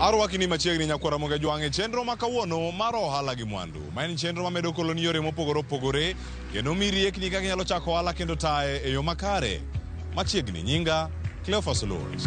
Arwaki ni machiegni nyakwara Ramogi Ajwang' e chenro ma kawuono mar ohala gi mwandu. Ma en chenro mamedo koloni yore mopogore opogore kendo mi riekni kaka inyalo chako ohala kendo taye e yo makare. Machiegni nyinga Cleophas Oluoch.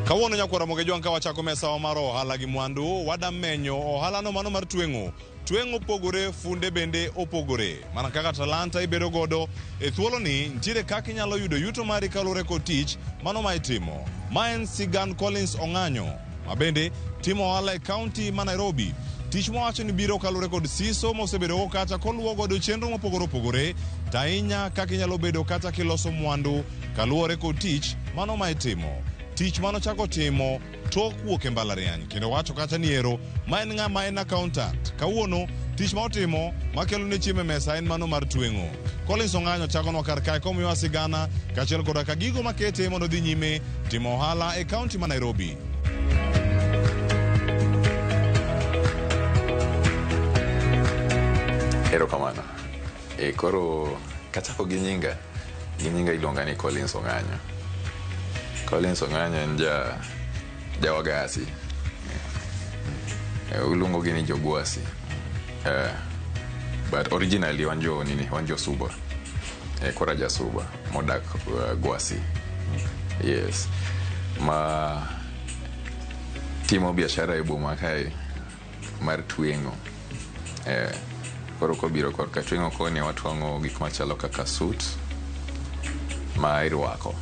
Kawuono nyakwara Ramogi Ajwang' ka wachako mesawa mar ohala gi mwandu, wadamenyo ohalano mano mar tweng'o. Tweng'o opogore, funde bende opogore. Mana kaka talanta ibedo godo e thuoloni, nitiere kaka inyalo yudo yuto mari kaluwore kod tich mano ma itimo. Ma en sigand Collins Ong'anyo, ma bende timo ohala e kaunti ma Nairobi. Tich mowacho ni biro kaluwore kod siso mosebedogo kacha koluwo godo chenro mopogore opogore, to ahinya kaka inyalo bedo kata kiloso mwandu kaluwore kod tich mano ma itimo. Tich manochako timo tok wuok e mbalariany kendo wacho kacha ni ero ma en ng'ama en accountant. Kawuono tich ma otimo makelo ne chiemo e mesa en mano mar tweng'o. Collins Ong'anyo chakonwa kar kae komiyowa sigana kaachiel koda ka gigo makete mondo odhi nyime timo ohala e kaunti ma Nairobi. Erokamano. E, koro kachako gi nyinga, gi nyinga iluonga ni Collins Ong'anyo. Collins Ong'anyo en ja jawagasi. E, uluongo gi ni jogwasi. E, but originally wan jo nini, wan jo Suba. E, koro aja Suba modak Gwasi. Yes. Ma timo biashara e boma kae mar tweng'o. Eh, koro kobiro korka tweng'o koni watwang'o gik machalo kaka suit ma irwako.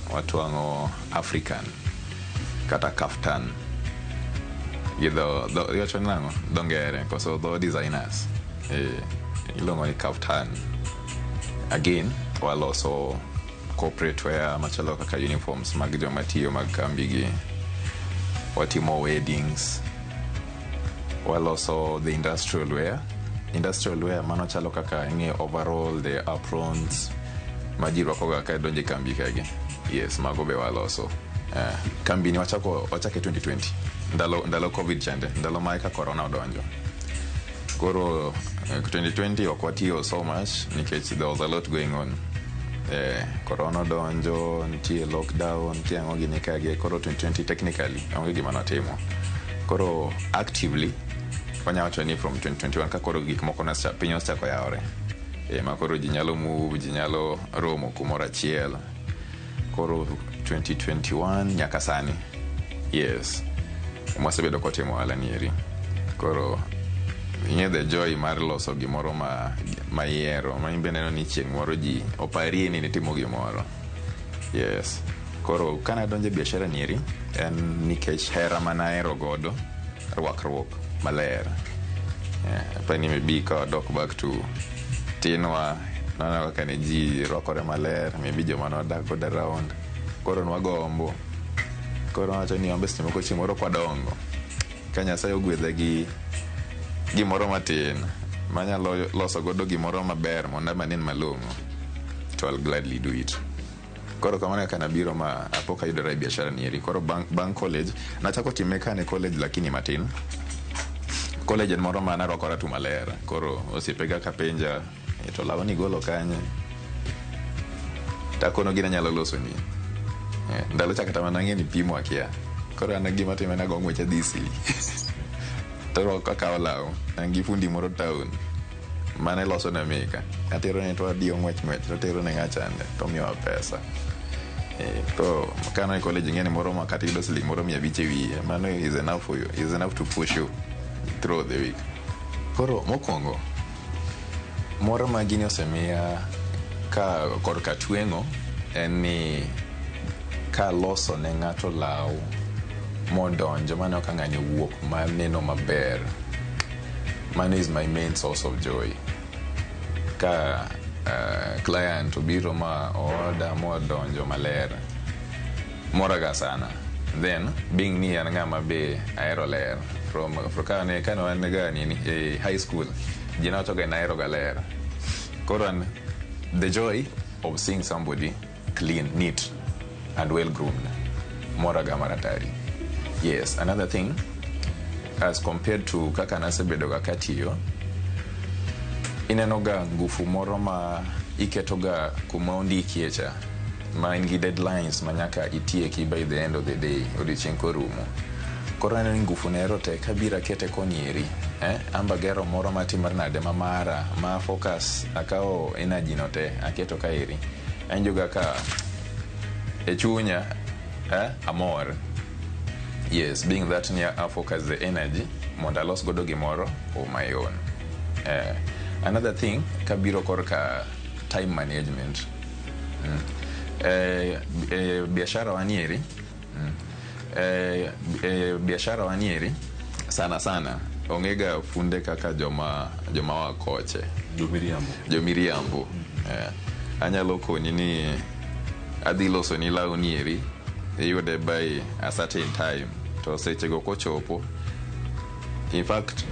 Watwang'o African kata kaftan gi dho iwacho nang'o? Dho ngere koso dho designers. Eh, iluongo ni kaftan. Again, waloso corporate wear machalo kaka uniforms mag joma tiyo mag kambi gi. Watimo weddings. Waloso the industrial wear. Industrial wear mano chalo kaka ing'e overall, the aprons ma ji rwakoga ka donjo e kambi kagi. Yes, mago be waloso. Kambi ni wachako wachake 2020 ndalo COVID chande, ndalo ma eka corona odonjo. Koro 2020 ok watiyo so much nikech there was a lot going on. Corona odonjo, nitie lockdown, nitie ang'o gini kagi. Koro 2020 technically onge gima notimo. Koro actively wanya wacho ni from 2021 ka koro gik moko piny osechako yawore. Ma koro ji nyalo move, ji nyalo romo kumoro achiel. Koro 2021 nyaka sani. Yes. Mwasebedo kotimo ohala ni eri. Koro ing'e the joy mar loso gimoro ma ihero, ma in be neno ni chieng' moro ji oparie ni nitimo gimoro. Yes. Koro kana donjo e biashara ni eri, en nikech hera manahero godo rwakruok maler. Apani maybe ka wadok back to tinwa, naneno kaka ne ji rwakore maler, maybe joma nwadak godo around. Koro nwagombo. Koro wacho ni wambe seche moko chieng' moro kwadongo, ka Nyasaye ogwedha gi gimoro matin manyalo loso godo gimoro maber mondo ama anen malong'o, to I'll gladly do it. Koro kamano kaka nabiro ma apo kayudora e biashara ni eri. Koro bang' college, nachako time ka an e college lakini matin. College en moro ma narwakora tu maler. Koro osiepega ka penja, to lawni igolo kanye? Takono gin anyalo losoni. Ndalo cha kata mana ang'e ni pimo akia. Koro an gima timo en ago ng'wech adhi Eastleigh. To akawo law, an gi fundi moro town mane loso ne mika. Atero ne to adiyo ng'wech ng'wech, to atero ne ng'achande, to omiyowa pesa. To kano e college ing'e ni moro ma kata iyudo siling moro 500 e wiye, mano is enough for you, is enough to push you through the week. Koro mokwongo, mor ma gini osemiya ka korka tweng'o en ni kaloso ne ng'ato law modonjo maneno ka ng'ani owuok maneno maber, mano is my main source of joy. Ka client obiro ma order modonjo maler, moraga sana. Then being ni an ng'ama be ahero ler from kane wan ga nini e high school, ji ne wacho ga ni ahero ga ler. Koro an the joy of seeing somebody clean, neat and well groomed moraga maratari. Yes, another thing as compared to kaka nasebedo ga katiyo, ineno ga ngufu moro ma Iketoga kuma ondikie cha ma in gi deadlines ma nyaka itieki by the end of the day, odiochieng' korumo. Koro aneno ni ngufu nero te kabiro akete koni eri, amba gero moro matimore nade ma mara ma focus, akawo energy no te aketo kaeri, awinjo ga ka e chunya, amor. Yes, being that ni a focus the energy mondo alos godo gimoro on my own. Another thing kabiro korka time management. Biashara wanieri, biashara wanieri sana sana ongega funde kaka joma wakoche. Jomiriambo. Jomiriambo. Anyalo koni ni adhi loso ni law nieri, iyude by a certain time, to sechego kochopo, in fact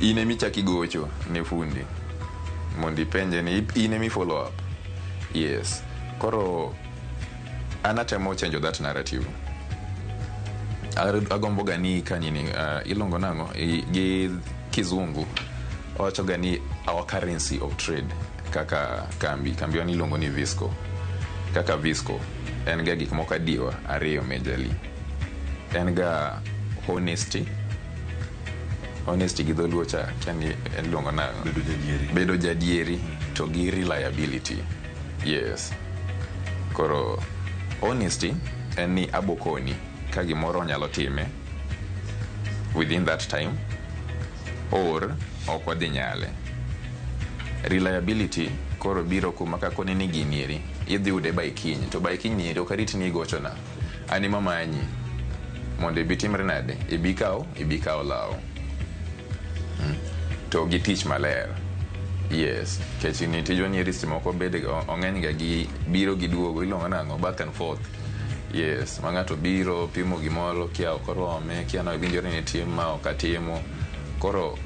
in emichako igocho ne fundi mondo ipenje ni in emi follow up. Yes, koro an atemo change that narrative. Agombo ga ni ka nini, iluongo nang'o gi kizungu wacho ga ni our currency of trade kaka kambi wan iluongo ni Visco. Kaka Visco en ga gik moko adiwa ariyo majorly. En ga honesty. Honesty gi dholuo cha kiani iluongo nang'o? Bedo jadieri. Bedo jadieri to gi reliability. Yes. Koro honesty en ni abokoni ka gimoro onyalo time within that time or ok wadhi nyale. Reliability koro biro kuma ka koni ni gini eri idhi yude by kiny, to by kiny eri ok arit ni igochona, an ema manyi mondo ibi timre nade, ibi kaw law. To gi tich maler. Yes, nikech ni tijwa ni eri seche moko bede ong'eny ga gi biro gi duogo, iluongo nang'o, back and forth. Yes, ma ng'ato biro pimo gimoro kia ok orome, kia nowinjore ni tim ma ok atimo. Koro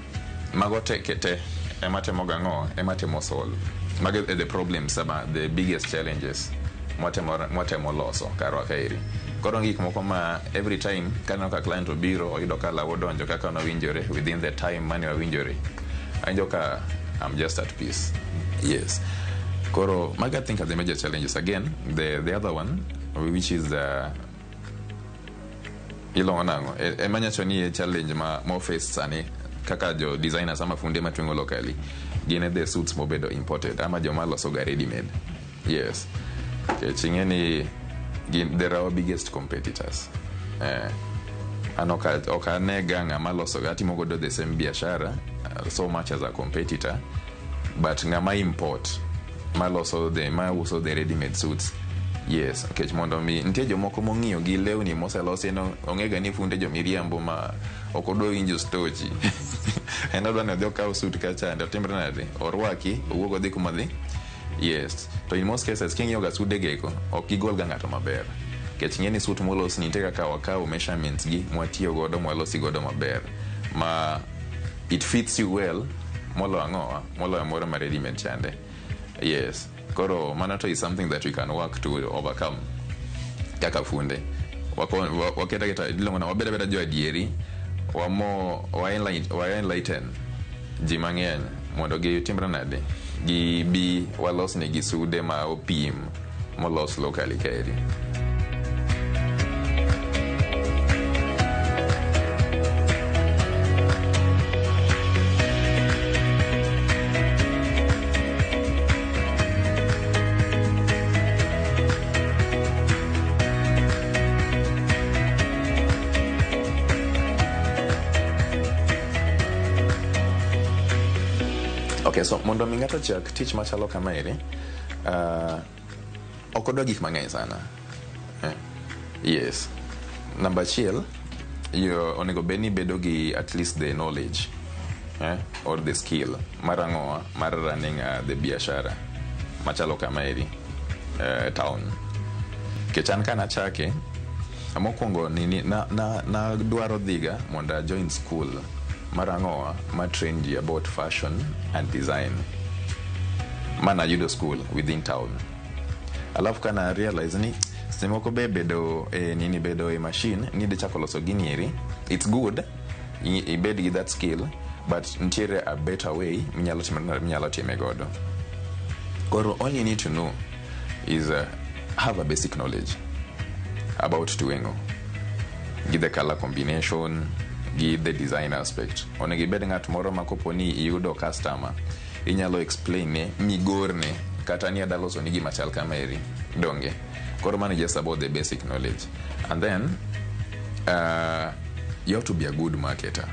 mago te te ema temo gang'o, ema temo solve. Mago e the problems ama the biggest challenges mwatemo loso karwa kaeri. Koro gik moko ma every time kaneno ka client obiro oyudo ka law odonjo kaka nowinjore within the time mane wawinjore, awinjo ka I'm just at peace. Yes. Koro mago I think are the major challenges. Again, the other one, which is the iluongo nang'o, ema nyacho ni e challenge ma mo face sani kaka jo designers ama funde matweng'o locally, gin the suits mobedo imported ama joma loso ga ready made. Yes, nikech ing'e ni gin they're our biggest competitors. An ok anega ng'ama loso ga atimo godo the same biashara, so much as a competitor, but ng'ama import maloso the mauso the ready made suits. Yes, nikech mondo mi nitie jomoko mong'iyo gi lewni moselosi no ong'e ga ni funde jomiriambo ma ok odwa winjo stochi. En odwa ni odhi okaw suit kachande otimre nade, orwaki owuog odhi kuma dhi. Yes, to in most cases king'iyo ga sude geko ok gigol ga ng'ato maber, nikech ing'e ni suit molos ni nitie kaka wakawo measurements gi mwatiyo godo mwalosi godo maber ma it fits you well moloyo ang'owa moloyo moro ma ready made chande. Yes, koro mano to is something that we can work to overcome kaka funde. Waketa keta iluongo na wabed abeda jo adieri, wamo wa enlighten ji mang'eny mondo gitimre nade, gibi walos negi sude ma opim molos locally kaeri. Okay, so mondo mi ng'ato chak tich machalo kamaeri, ok odwa gik mang'eny sana. Yes. Namba achiel, yo onego bed ni bedo gi at least the knowledge, or the skill mar ang'owa mar running the biashara machalo kamaeri, town. Nikech an kanachake, mokwongo nini na dwaro dhiga mondo a join school mar ang'owa ma train ji about fashion and design. Mana yudo school within town. Alafu kana realize ni seche moko be bedo e nini bedo e machine ni idhi chako loso gini eri, it's good ibed gi that skill, but nitiere a better way minyalo time godo. Koro all you need to know is have a basic knowledge about tweng'o gi the color combination gi the design aspect. Onego ibed ng'at moro ma kopo ni iyudo customer, inyalo explain ne migorne kata ni adwa loso ni gima chal kamaeri, donge? Koro mano just about the basic knowledge. And then you have to be a good marketer.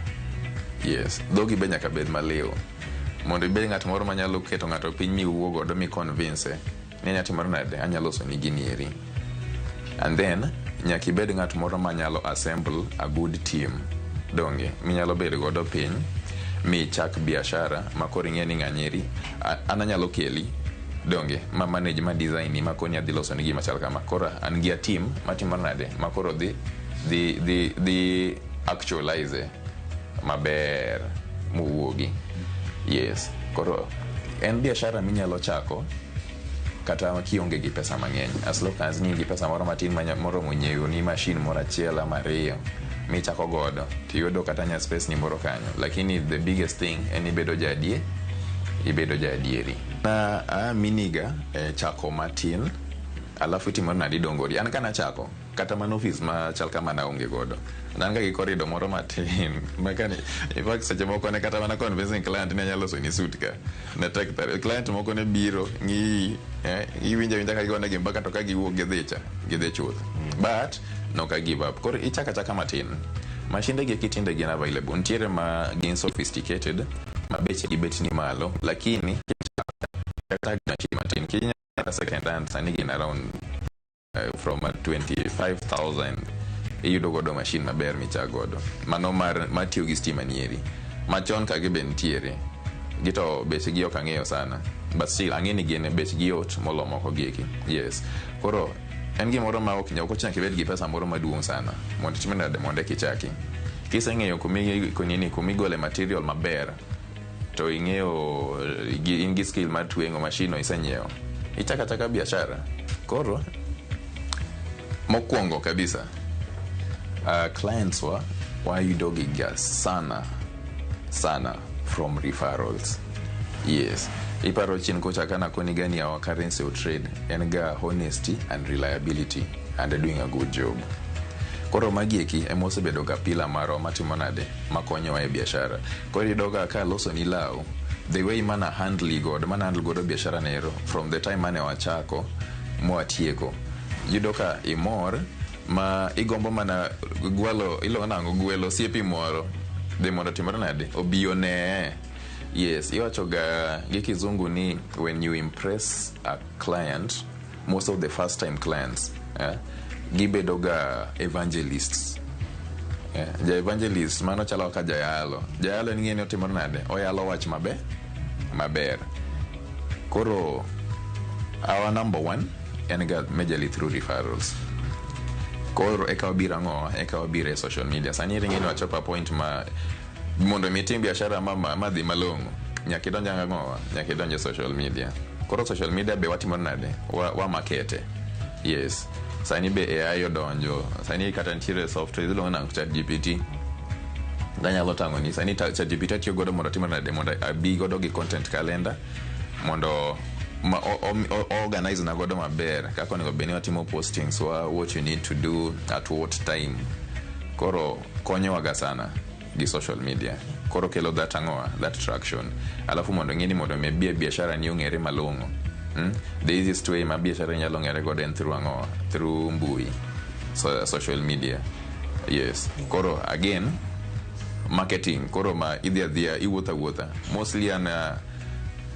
Yes, dhogi be nyaka bed maliw mondo ibed ng'at moro manyalo keto ng'ato piny miwuo godo mi convince ni anya timore nade, anyalo loso ni gini eri. And then nyaka ibed ng'at moro manyalo assemble a good team, donge? Minyalo bedo godo piny michak biashara ma koro ing'e ni ng'anyeri an anyalo keli, donge, ma manage, ma design ni, ma koni adhi loso ni gima chal kama. Koro an gi a team matimore nade, ma koro dhi actualize maber mowuogi. Yes, koro en biashara minyalo chako kata kionge gi pesa mang'eny, as long as ni in gi pesa moro matin moromo nyiewo ni machine moro achiel ama ariyo michako godo, tiyudo kata nya space ni moro kanyo. Lakini the biggest thing en ibedo jaadie, ibedo jaadieri na aaminiga chako matin alafu itimore nade, idongori. An kanachako kata mana ofis machal kama naonge godo, ne an ga gi corridor moro matin makani. In fact, seche moko ne kata mana convincing client ni anyalo loso ni suit ka ne tek. Client moko ne biro ng'iyi, iwinjo awinja ka gigone gi mbaka to ka giwuok gidhi cha gidhi chuth, but nok a give up. Koro ichako achaka matin. Mashinde gi tinde gin available, nitiere ma gin sophisticated ma bechgi bet ni malo, lakini kata machine matin kinya second hand sani gin around from 25,000 iyudo godo machine maber michak godo, mano mar matiyo gi stima nieri. Machon ka gi be nitiere gi to bechgi ok ang'eyo sana, but still ang'e ni gin bechgi yot molo moko gieki. Yes, koro en gimoro ma ok ochuno nyaka ibed gi pesa moro maduong' sana mondo itim nade, mondo eka ichaki. Kiseng'eyo kumi nini, kumigole material maber, to ing'eyo in gi skill mar tweng'o, machine no isenyiewo, ichako achaka biashara. Koro mokwongo kabisa, clients wa wayudo giga sana sana from referrals. Yes, iparo chien kocha kana koni gani, our currency of trade en ga honesty and reliability and doing a good job. Koro magi eki ema osebedo ga pillar marwa matimo nade, makonyowa e biashara. Koro iyudo ga ka aloso ni law, the way mana handle godo, mana handle godo biashara nero from the time mane wachako mwatieko, yudo ka imor ma igombo mana gwalo iluongo nang'o, gwelo osiepi moro dhi mondo otimore nade, obi onee. Yes, iwacho ga gi kizungu ni when you impress a client, most of the first time clients, gibedo ga evangelists. Ja evangelist mano chalo kaka jayalo. Jayalo en ng'e ni otimore nade, oyalo wach maber maber. Koro our number one en ga majorly through referrals. Koro eka wabiro ang'o, eka wabiro e social media. Sani ring'e ni wachopo a point ma mondo mi itim biashara ma dhi malong'o, nyaka idonj ang'o, nyaka idonj e social media. Koro social media be watimo nade, wa markete. Yes, sani be AI odonjo, sani kata nitiere software iluongo nang'o, Chat GPT. Danyalo tang'o ni sani Chat GPT atiyo godo mondo atim nade, mondo abi godo gi content calendar mondo ma o organize na godo maber kaka onego bed ni watimo postings wa, what you need to do at what time. Koro konyowa ga sana gi social media. Koro kelo that ang'owa, that traction. Alafu mondo ng'e ni mondo mi biashara ni ong'ere malong'o, The easiest way ma biashara nyalo ng'ere godo en through ang'owa, through mbui, so, social media. Yes, koro again marketing. Koro ma idhi adhiya, iwuotho awuotha. Mostly an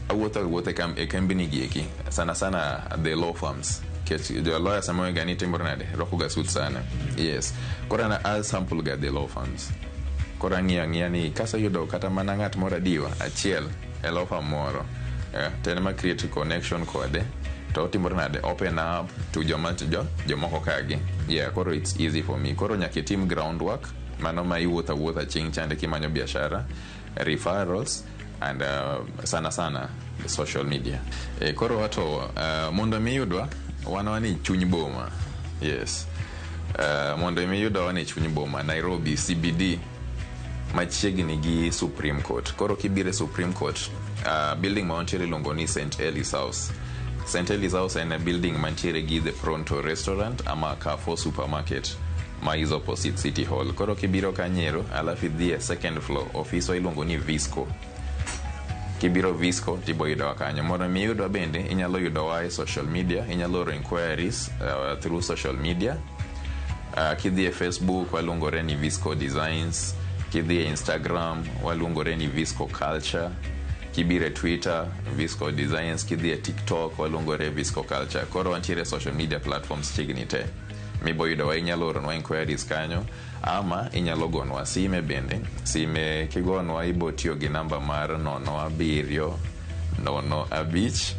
awuotho awuotha e kembni gi eki, sana sana the law firms, nikech jo lawyers ema ga ni timore nade, rwako ga suit sana. Yes, koro an a sample ga the law firms. Koro ang'iyo ang'iya ni kaseyudo kata mana ng'at moro adiwa achiel e law firm moro, to en ema create connection kode to otimore nade, open up to joma jo jomoko kagi. Yeah, koro it's easy for me. Koro nyaka itim groundwork mano ma iwuotho awuotha chieng' chande kimanyo biashara, referrals and sana sana social media. Koro wato mondo mi yudwa wan wan e chuny boma. Yes, mondo mi yudwa wan e chuny boma Nairobi CBD, machiegni gi Supreme Court. Koro kibiro e Supreme Court, building ma wantiere iluongo ni St Elis House. St. Ely's House en a building mantiere gi the Pronto restaurant ama Carrefour supermarket ma is opposite City Hall. Koro kibiro kanyero alafu idhi e second floor, ofiswa iluongo ni Visco. Kibiro Visco tibo yudowa kanyo. Mondo mi iyudwa bende inyalo yudowa e social media, inyalo oro inquiries through social media. Kidhi e Facebook waluongore ni Visco Designs, kidhi e Instagram waluongore ni Visco Culture, kibiro e Twitter Visco Designs, kidhi e TikTok waluongore Visco Culture. Koro wantiere social media platforms chiegni te mibo yudowa. Inyalo oronwa inquiries kanyo ama inyalo gonwa sime bende. Sime kigonwa ibo tiyo gi namba mar 07 05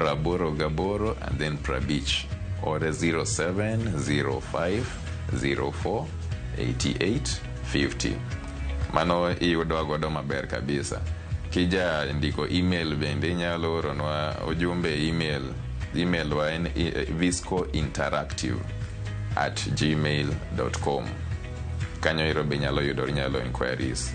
04 88 and then 50 or 07 05 04 88 50. Mano iyudowa godo maber kabisa. Kija ndiko email bende inyalo oronwa ujumbe e email. Email wa en viscointeractive@gmail.com. Kanyo ero be inyalo yudo, inyalo inquiries.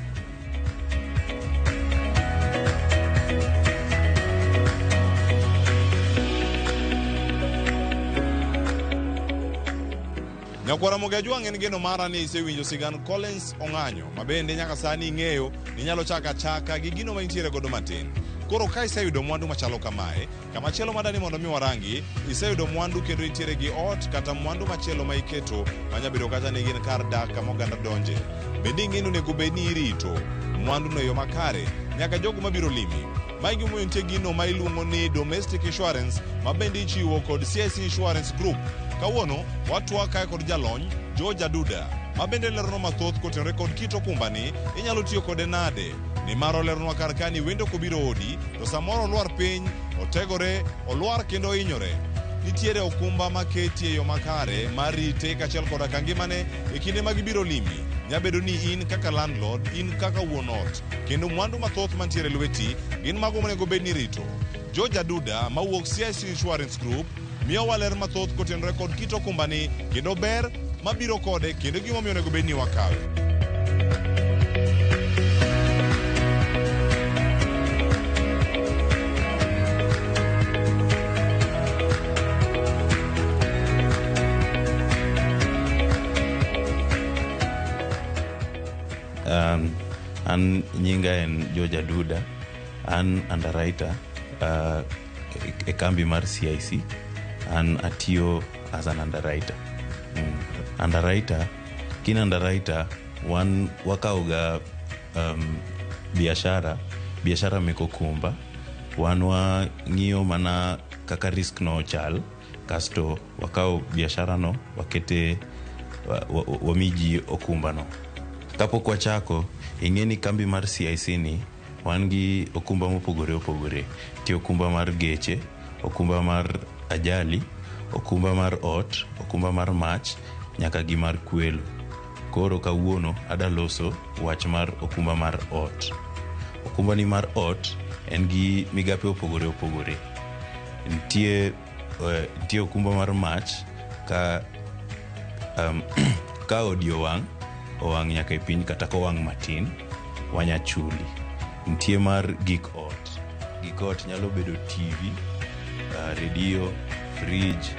Nyakwara Ramogi Ajwang', en geno mara ni isewinjo sigand Collins Ong'anyo, ma bende nyaka sani ing'eyo ni inyalo chako achaka gi gino ma intiere godo matin. Koro ka iseyudo mwandu machalo kamae, kamachielo madani mondo mi warangi, iseyudo mwandu kendo intiere gi ot kata mwandu machielo ma iketo manya bedo kata ni gin kar dak kama oganda donje. Bende ing'e ni onego bed ni irito mwanduno e yo makare nyaka jogo mabiro limi. Mae gimomiyo nitie gino ma iluongo ni domestic insurance ma bende ichiwo kod CIC Insurance Group. Kawuono watwak kae kod jalony George Aduda ma bende leronwa mathoth kotenore kod kit okumbani inyalo tiyo kode nade, nimar oleronwa kar ka ni wendo kobiro odi to samoro olwar piny, otegore, olwar kendo ohinyore. Nitiere okumba maketi e yo makare mar rite kaachiel koda ka ngimane e kinde ma gibiro limi. Nyabedo ni in kaka landlord, in kaka wuon ot, kendo mwandu mathoth mantiere e lweti gin mago monego bed ni irito. George Aduda mawuok CIC Insurance Group miyowa ler mathoth kotenore kod kit okumbani kendo ber mabiro kode kendo gimomiyo onego bed ni wakawe. An nyinga en George Aduda, an underwriter e kambi mar CIC. An atiyo as an underwriter. Underwriter, kin underwriter, wan wakawo ga biashara mek okumba. Wan wang'iyo mana kaka risk no chal, kasto wakawo biashara no wakete wami ji okumba no. Kapok wachako, ing'e ni kambi mar CIC ni wan gi okumba mopogore opogore. Nitie okumba mar geche, okumba mar ajali, okumba mar ot, okumba mar mach, nyaka gi mar kwelo. Koro kawuono ada loso wach mar okumba mar ot. Okumba ni mar ot en gi migape opogore opogore. Nitie okumba mar mach ka odi owang', owang' nyaka e piny kata kowang' matin, wanya chuli. Nitie mar gik ot. Gik ot nyalo bedo TV, redio, fridge,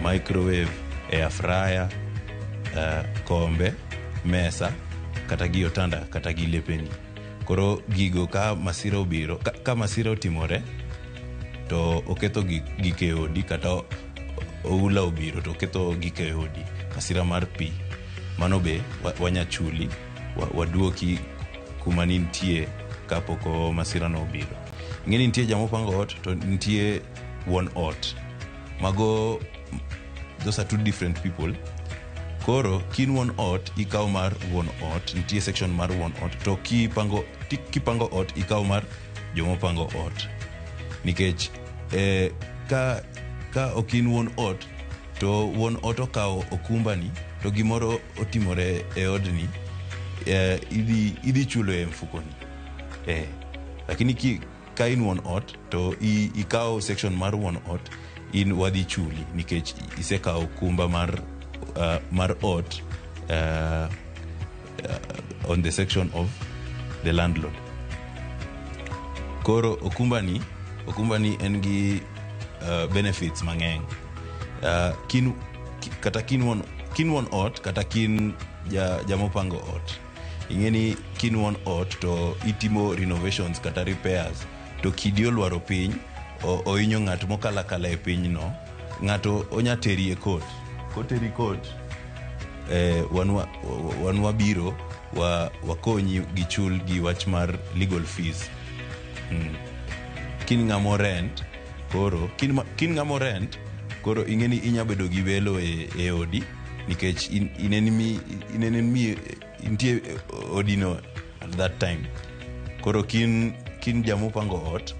microwave, air fryer, kombe, mesa, kata gi otanda kata gi lepeni. Koro gigo ka masira obiro, ka masira otimore, to oketho gik e odi kata oula obiro to oketho gik e odi, masira mar pi, mano be wanya chuli, waduoki kuma nintie kapok masira no obiro. Ing'e ni nitie joma opango ot to nitie wuon ot. Mago, those are two different people. Koro kin wuon ot ikawo mar wuon ot, nitie section mar wuon ot, to kipango ot ikawo mar jomopango ot. Nikech ka ok in wuon ot to wuon ot okawo okumbani to gimoro otimore e odni, idhi chulo e mfukoni. Lakini ka in wuon ot to ikawo section mar wuon ot, in wadhi chuli nikech isekawo okumba mar ot on the section of the landlord. Koro okumbani Okumba ni en gi benefits mang'eny. Kata kin wuon ot kata kin jamopango ot. Ing'e ni kin wuon ot to itimo renovations kata repairs to kidi olwaro piny ohinyo ng'at mokalo akala e piny no, ng'ato onya teri e court. Koteri court, wan wabiro wakonyi gi chul gi wach mar legal fees. Kin ng'amo rent koro kin ng'amo rent koro ing'e ni inya bedo gi welo e odi nikech in mi intie odino at that time. Koro kin jamopango ot,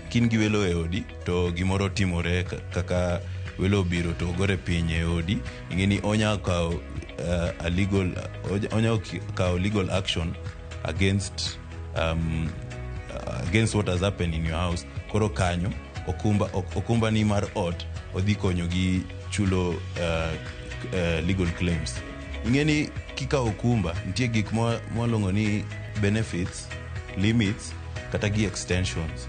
kin gi welo e odi to gimoro timore kaka welo obiro to ogore piny e odi, ing'e ni onya kawo legal action against what has happened in your house. Koro kanyo okumba ni mar ot odhi konyo gi chulo legal claims. Ing'e ni kikawo okumba nitie gik mwaluongo ni benefits, limits kata gi extensions.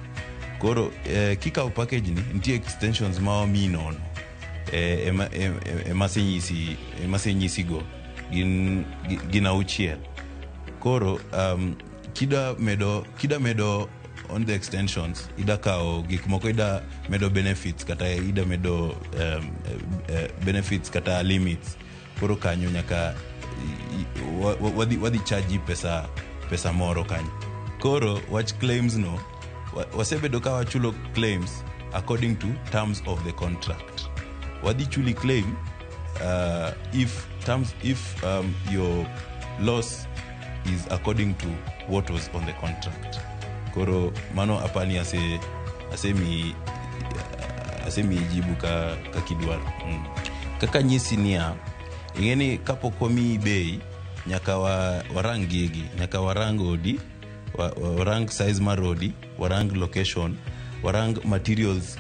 Koro kikawo package ni nitie extensions ma wamiyi nono emasenyisi go gin 6. Koro kida medo on the extensions, ida kawo gik moko, ida medo benefits kata ida medo benefits kata limits. Koro kanyo nyaka wadhi charge pesa moro kanyo. Koro wach claims no, wasebedo ka wachulo claims according to terms of the contract. Wadhi chuli claim if your loss is according to what was on the contract. Koro mano apani asemi jibu ka kidwaro. Kaka nyisi niya, ing'e ni kapok wamiyi bei nyaka warang gigi, nyaka warang odi, warang size mar odi, warang location, warang materials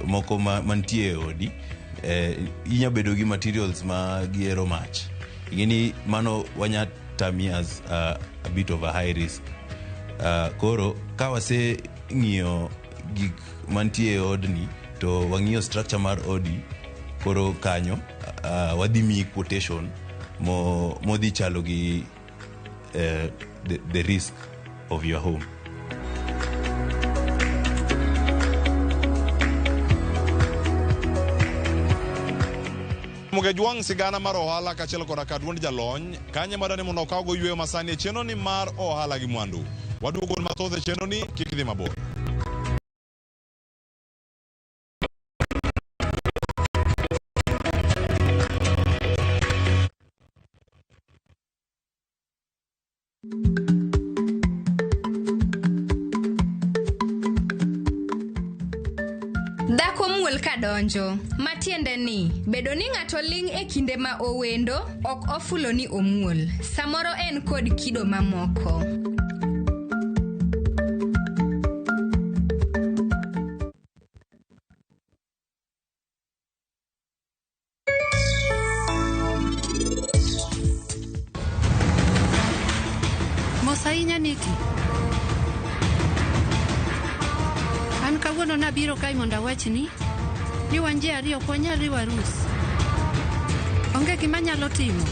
moko mantie e odi. Inya bedo gi materials ma giero mach. Ing'e ni mano wanya tami as a bit of a high risk. Koro ka wase ng'iyo gik mantie e odni to wang'iyo structure mar odi, koro kanyo wadhi miyi quotation modhi chalo gi the risk of your home. Mugejwang' sigana mar ohala kaachiel koda ka duond jalony kanye madani mondo okawgo yweyo masani e chenro ni mar ohala gi mwandu. Waduogo mathoth e chenro ni, kik idhi mabor. Dhako muol kadonjo, matiende ni bedo ni ng'ato ling' e kinde ma owendo ok ofulo ni omuol. Samoro en kod kido mamoko. Mos ahinya Niki. An kawuono nabiro kae mondo awachni ni wan ji ariyo ok wanyal riwo arus. Onge gima anyalo timo.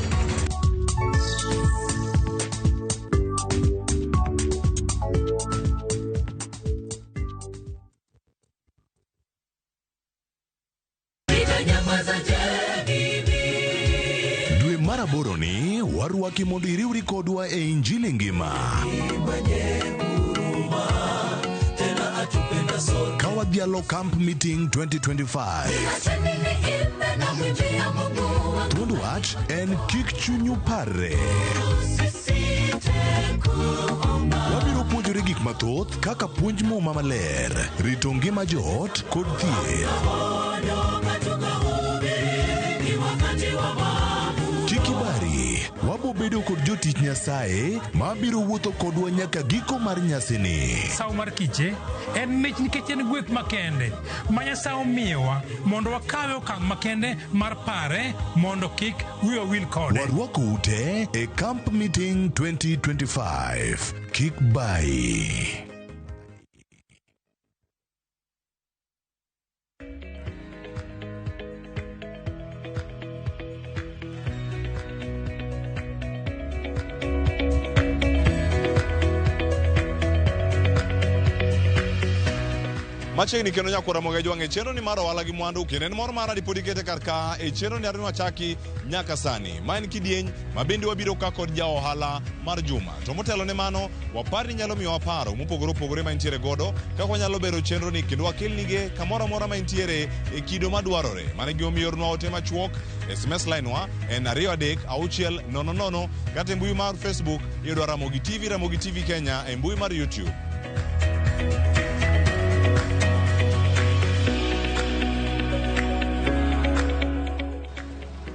Dwe mar aboro ni warwaki mondo iriwri kodwa e Injili ngima. Ka wadhialo Camp Meeting 2025. Thuond wach en kik chunyu parre. Wabiro puonjore gik mathoth kaka puonj Muma maler, rito ngima joot kod thieth. Kik ibari, wabo bedo kod jotich Nyasaye mabiro wuotho kodwa nyaka giko mar nyasini. Sawo mar kiche en mich nikech en gweth makende ma Nyasaye omiyowa mondo wakawe okang' makende mar pare mondo kik wiwa wil kode. Warwako ute e Camp Meeting 2025. Kik bayi. Machiegni kendo nyakwara Ramogi Ajwang' e chenro ni mar ohala gi mwandu kendo en mor mara dipod ikete kar ka e chenro ni arni wachaki nyaka sani. Ma en kidieny ma bende wabiro ka kod ja ohala mar juma. To motelo ne mano, wapar ni nyalo miyowa paro mopogore opogore ma intiere godo kaka wanyalo bero chenro ni kendo wakelnige kamoro amora ma intiere e kido madwarore. Mano e gimomiyo ornwa ote machuok, SMS line wa en 23600 kata e mbui mar Facebook iyudo Ramogi TV, Ramogi TV Kenya e mbui mar YouTube.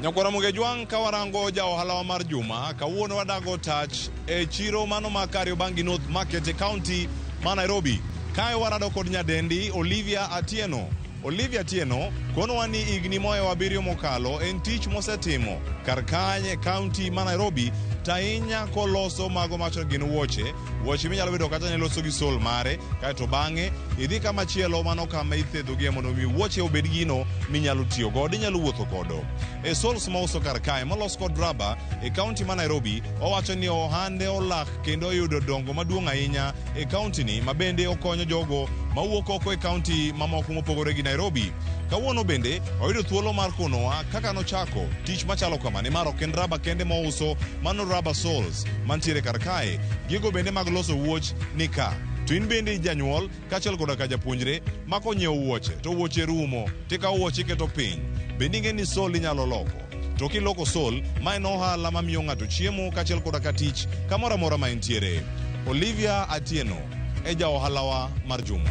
Nyakwara Ramogi Ajwang' ka warango ja ohalawa mar juma, kawuono wadago tach e chiro mano ma Kariobangi North Market e county ma Nairobi. Kae warado kod nyadendi Olivia Atieno. Olivia Atieno konowa ni higni mohewo 7 mokalo en tich mosetimo kar kae e county ma Nairobi to ahinya koloso mago macho gin wuoche. Wuoche minyalo yudo kata ni loso gi sol mare, kaeto bang'e idhi kama chielo mano kama ithedhogie mondo mi wuoche obed gino minyalo tiyo godo, inyalo wuotho godo. E soles mouso kar kae molos kod raba e county ma Nairobi, owacho ni ohande olak kendo oyudo dongo maduong' ahinya e county ni ma bende okonyo jogo mawuok oko e county mamoko mopogore gi Nairobi. Kawuono bende oyudo thuolo mar konowa kaka nochako tich machalo kama, nimar ok en raba kende mouso, mano rubber soles mantiere kar kae. Gigo bende mag loso wuoch ni ka. To in bende janyuol kaachiel koda ka japuonjre ma konyiewo wuoche to wuoche rumo tikawo wuoche iketo piny. Bende ing'e ni sol inyalo loko. To kiloko sol, ma en ohala mamiyo ng'ato chiemo kaachiel koda ka tich kamoro amora ma entiere. Olivia Atieno e ja ohalawa mar juma.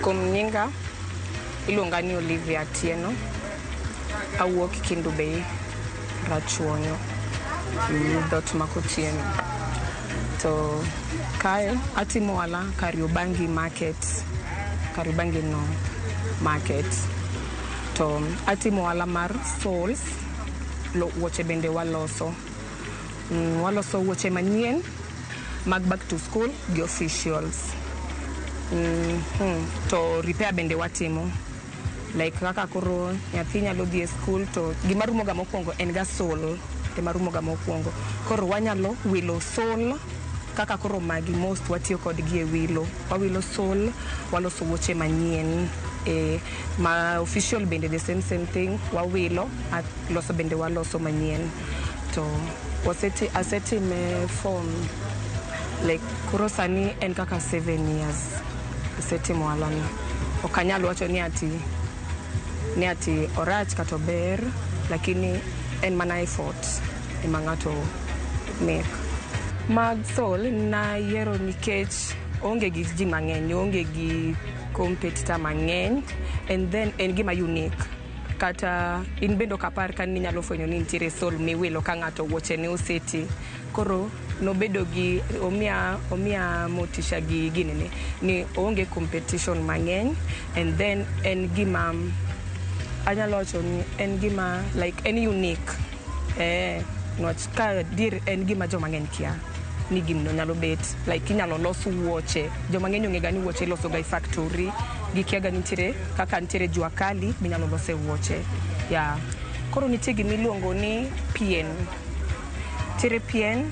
Kuom nyinga iluonga ni Olivia Atieno. Awuok Kendu Bay, Rachuonyo, dot ma Kotieno. To kae atimo ohala Kariobangi Market, Kariobangi no Market. To atimo ohala mar soles, wuoche bende waloso. Waloso wuoche manyien mag back to school gi officials. To repair bende watimo. Like kaka koro nyathi nyalo dhi e school to gima rumo ga mokwongo en ga sole, ema rumo ga mokwongo. Koro wanyalo wilo sole kaka koro magi most watiyo kodgi e wilo. Wawilo sole, waloso wuoche manyien. Ma official bende the same thing, wawilo, loso bende waloso manyien. To asetime from like koro sani en kaka 7 years asetimo ohalani. Ok anyal wacho ni ati orach kata ober, lakini en mana effort ema ng'ato make. Mag sole nayiero nikech onge gi ji mang'eny, onge gi competitor mang'eny, and then en gima unique. Kata in bende ok apar ka ninyalo fwenyo ni nitiere sole miwilo ka ng'ato wuoche ne oseti. Koro nobedo gi omiya motisha gi ginene ni onge competition mang'eny, and then en gima anyalo wacho ni en gima like en unique. Nwach ka dir en gima joma ng'eny kia ni gino nyalo bet like inyalo los wuoche. Joma ng'eny ong'e ga ni wuoche iloso ga e factory, gikia ga nitiere kaka nitiere jua kali minyalo lose wuoche. Yeah. Koro nitie gima iluongo ni pien. Nitiere pien,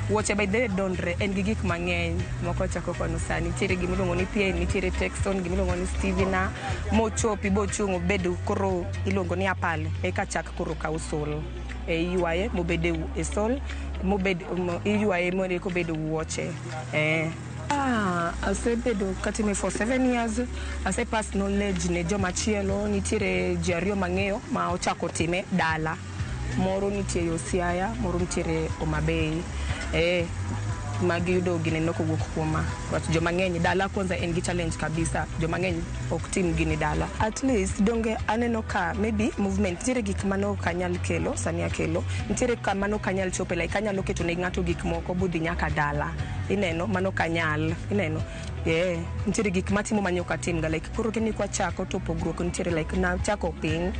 wuoche by the way dondre en gi gik mang'eny moko chako kono sani. Nitiere gima iluongo ni pien, nitiere Texon, gima iluongo ni Stevena, mochopi bochung' obed koro iluongo ni apal, eka chak koro kaw sole. Iywaye mobed e sole, mobed iywaye mondo eka obed wuoche. Asebedo katime for 7 years, asepass knowledge ne joma chielo. Nitiere ji ariyo mang'eyo ma ochako time dala. Moro nitie yo Siaya, moro nitiere Homa Bay. Magiyudo gineno kowuok kuoma. Wach joma ng'eny dala kwanza en gi challenge kabisa. Joma ng'eny ok tim gini dala. At least donge aneno ka maybe movement nitiere gik mane ok anyal kelo, sani akelo. Nitiere kama ne ok anyal chope, like anyalo keto ne ng'ato gik moko bodhi nyaka dala. Ineno mano kanyal, ineno. Yeah, nitiere gik matimo mane ok atimga like koro kini kwachako to pogruok nitiere like nachako piny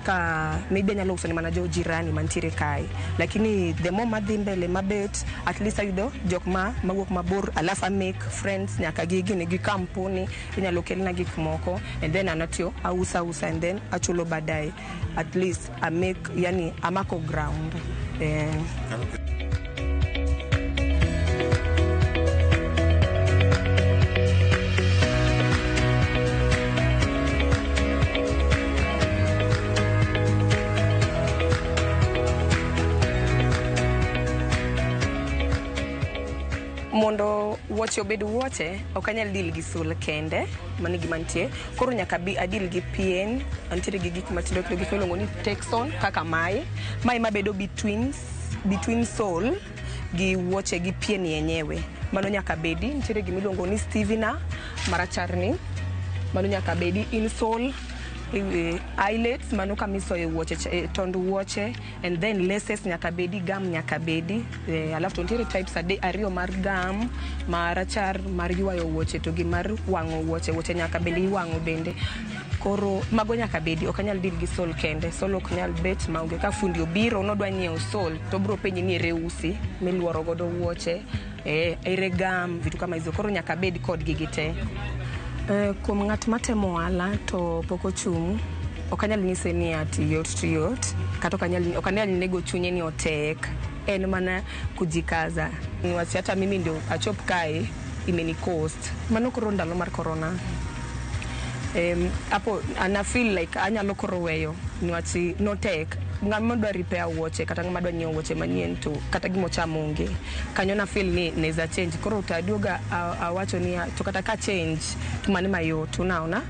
ka maybe anyalo uso ne mana jo jirani mantiere kae, lakini the more madhi mbele mabet, at least ayudo jok ma mawuok mabor, alafu I make friends nyaka gi gini gi kampuni inyalo kelna gik moko and then an atiyo ausa ausa and then achulo baadaye. At least I make, yani amako ground, yeah. Mondo wuoche obed wuoche, ok anyal deal gi sole kende, mano e gima nitie. Koro nyaka bi adeal gi pien, antiere gi gik matindo tindo, gik miluongo ni texon kaka mae. Mae mabedo between sole gi wuoche gi pien yenyewe. Mano nyaka bedi, nitiere gima iluongo ni stevena marachar ni. Mano nyaka bedi insole, eyelets, mano kama isoye wuoche, tond wuoche, and then laces nyaka bedi, gum nyaka bedi. Alafu to nitiere types ariyo mar gum, marachar mar ywayo wuoche to gi mar wang'o wuoche, wuoche nyaka bende iwang'o bende. Koro mago nyaka bedi, ok anyal deal gi sole kende, sole ok nyal bet maonge. Ka fundi obiro nodwa nyiewo sole, to obiro penji ni ere usi miluoro godo wuoche, ere gum, vitu kama hizo. Koro nyaka bed kodgi gite. Kuom ng'at matemo ohala to pok ochung', ok anyal nyise ni ati yot to yot, kata ok anyal nego chunye ni otek. En mana kujikaza. Niwach hata mimi ndio achop kae imeni cost. Mano koro ndalo mar corona. Apo ana feel like anyalo koro weyo niwach notek. Ng'ama dwa repair wuoche kata ng'ama dwa nyiewo wuoche manyien to kata gimochamo onge. Kanyo na feel ni naeza change. Koro taduoga awacho ni to kata ka change to mano mayot, unaona.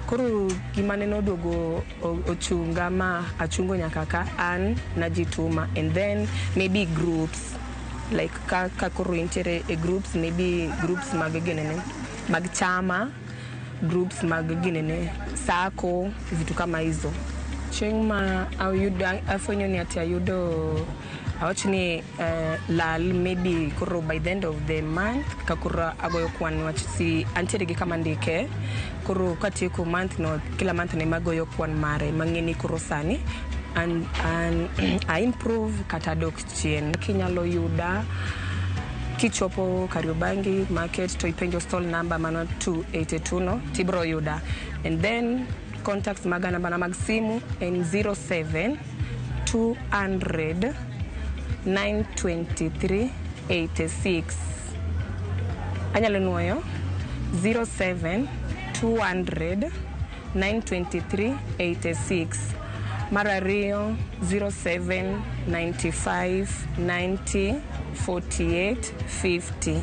Koro gima nene oduogo ochunga ma achungo nyaka ka an najituma, and then maybe groups like ka koro intiere e groups, maybe groups mag ginene mag chama, groups mag ginene sako, vitu kama hizo. Chieng' ma ayudo afwenyo ni ati ayudo awach ni lal maybe koro by the end of the month ka koro agoyo kwan niwach si antiere gi kama ndike, koro katieko month no, kila month ne magoyo kwan mare mang'e ni koro sani an I improve kata dok chien. Kinyalo yuda kichopo Kariobangi market to ipenjo stall number mano 282 no tibro yuda, and then contacts maga namba na mag simu en 07 200 923 86. Anyalo nuoyo 07 200 923 86. Mar ariyo 07 95 90 48 50.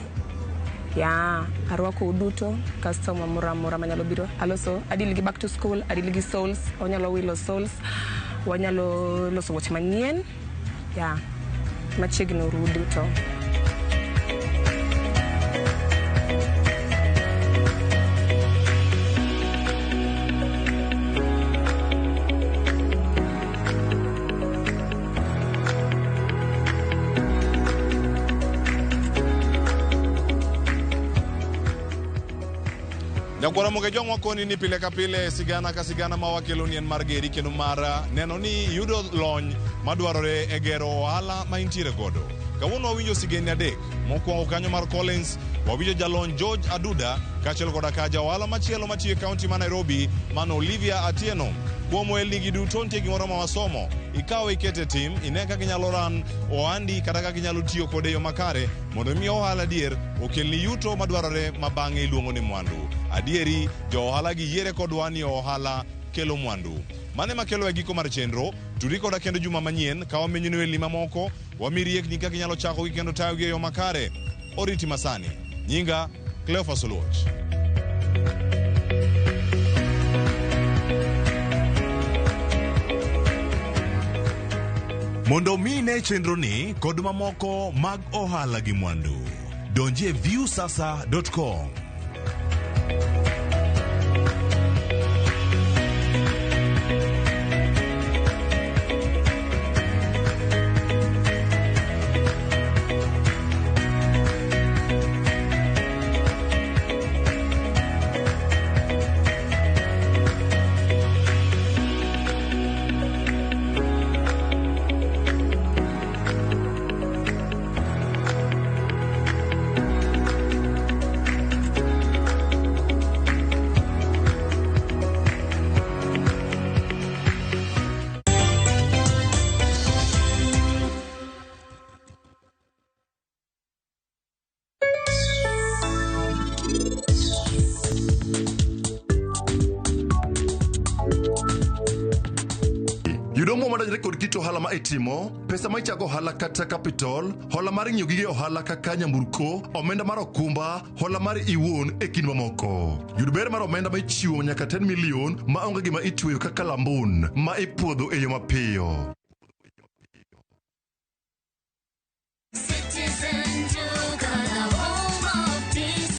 Ya, arwako uduto, customer moro amora manyalo biro. Aloso, adil gi back to school, adil gi soles, wanyalo wilo soles, wanyalo loso wuoche manyien. Ya, machiegni uru duto. Nyakwara Moge Jwang' wakoni ni pile ka pile sigana ka sigana ma wakelo ni en mar geri kendo mar neno ni yudo lony madwarore e gero ohala ma intiere godo. Kawuono wawinjo sigendni adek. Mokwongo kanyo mar Collins, wawinjo jalony George Aduda kaachiel koda ka ja ohala machielo matiyo e kaunti ma Nairobi mano Olivia Atieno. Kuom ohelni gi duto nitie gimoro ma wasomo. Ikawe ikete tim, ine kaka inyalo ran ohandi kata kaka inyalo tiyo kode e yo makare mondo mi ohala adier okelni yuto madwarore ma bang'e iluongo ni mwandu. Adieri, jo ohala gi yiere kodwa ni ohala kelo mwandu. Mane makelo e giko mar chenro, turi koda kendo juma manyien ka wamenyoni welni mamoko, wami riekni kaka inyalo chako gi kendo tayogi e yo makare. Oriti masani. Nyinga Cleophas Oluoch. Mondo mi ine chenroni kod mamoko mag ohala gi mwandu, donjie viewsasa.com. Modonjore kod kit ohala ma itimo, pesa ma ichako ohala kata capital, hola mar ng'iewo gige ohala kaka nyamburko, omenda mar okumba, hola mar iwuon e kind mamoko. Yud ber mar omenda ma ichiwo nyaka 10 million ma onge gima itweyo kaka lambun ma ipuodho e yo mapiyo.